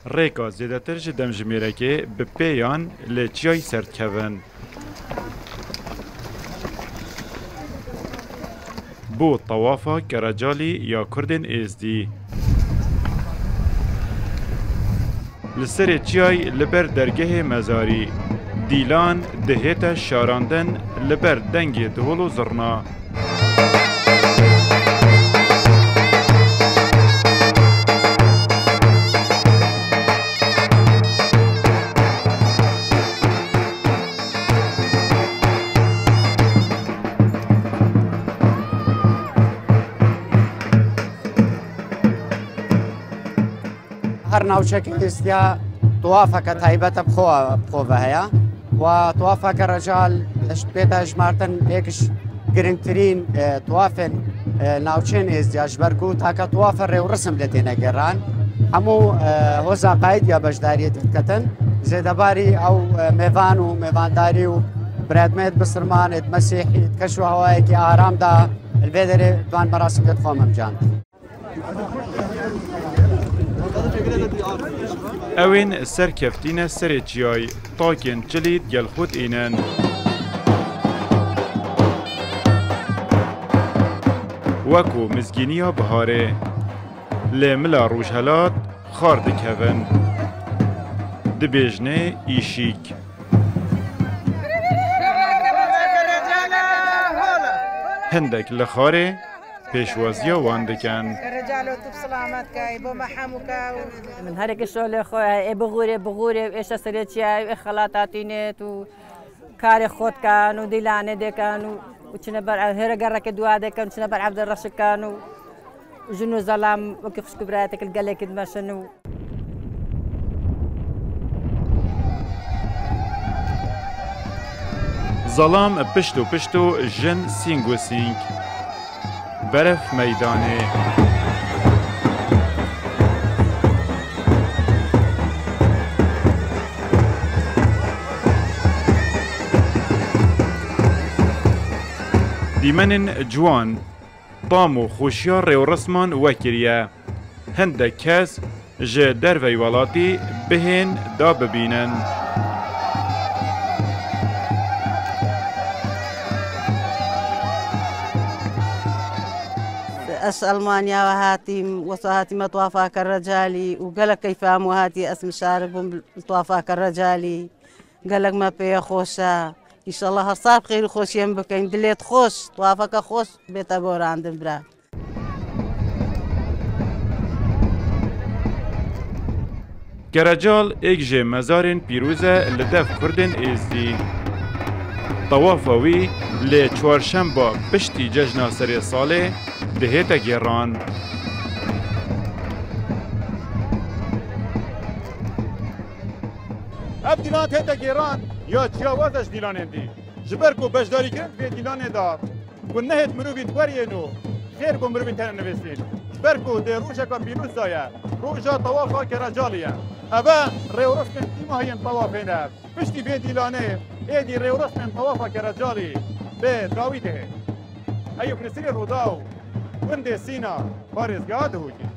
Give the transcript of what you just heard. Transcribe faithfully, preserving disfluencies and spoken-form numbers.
Rêka zêdetir ji demjimêrekê bi pêyan li çiyayî ser dikevin. Bo tawafa Kerecalî ya Kurdên Êzdî. Li serê çiyayî li ber dergehê mezarî, dîlan dihête şarandin li ber dengê dihol û zirna. Her navçekê êzdiya tawafeke taybet e bi xwe, bi xwe ve heye. Wa tawafa Kerecal, eş-, bête hejmartin êk ji girîngtirîn, e, tawafên, e, navçeyên êzdiya, ji ber ku take tawafa rêwrisim lê têne gêran. Hemû, e, hoza qayîdiya beşdariyê diketin. Zêdebarî ew, e, mêvan û mêvandarî û biradmêt bisilmanêt mesîhî di keş û hewayekî aram de li vê derê di van merasimê di xwe memcan. Ew ên serkeftîne serê çiyayî, takên çilî digel xwe dînin. Weko mizgîniya biharê, lê mila rojhelat xar dikevin. Dibêjnê îşîk. Hindek li xarê pêşwaziya wan dikin. Recalo, tu bi selamet kay, bo me hemû ka. Min hereke şolê xwe, ê bixûrê, bixûrê, êşe serê çiyayê, ê xelat hatîne, tu karê xwe dikan û dîlanê dikan û, û çine ber, hêre gereke dua dikan û çine ber evde reşikan û jin û zelam wekî xwişk û birayetek li gelekî dimeşin û. Zelam pişt û pişt û jin sîng û sîng. Beref meydanê. Dîmenên ciwan, tam û xweşiya rêwresman wekiriye. Hindek kes ji derveyî welatî bihên da bibînin. Ez Almanya ve hatîm, wesa hatîme tawafa Kerecalî û gelek keyfa min hatî, ez mişarik bûm li tawafa Kerecalî. Gelek me pê ye xweş e. Înşallah her sal bi xêr û xweşiyê em bikeyn. Dilê te xweş, tawafeke xweş bête borandin bira. Kerecal êk ji mezarên pîroz e li dev Kurdên Êzdî. Tawafa wî li çarşemba piştî cejna serê salê dihête gêran. Ev dîlan tête gêran ya ciyawaz e ji dîlanên dî. Ji ber ku beşdarîkirin di vê dîlanê de ku nehêt mirovî diweriyên û xêr ku mirovî têne nivîsîn. Ji ber ku dê rojeka pîroz de ye, roja tawafa Kerecalî ye. Ev e rêwresmên tîmahiyên tawafê ne. Piştî vê dîlanê êdî rêwresmên tawafa Kerecalî bi dawî dihê. Eyûp Nisirê Rûdaw, gundê Sîna, parêzgeha Duhokê.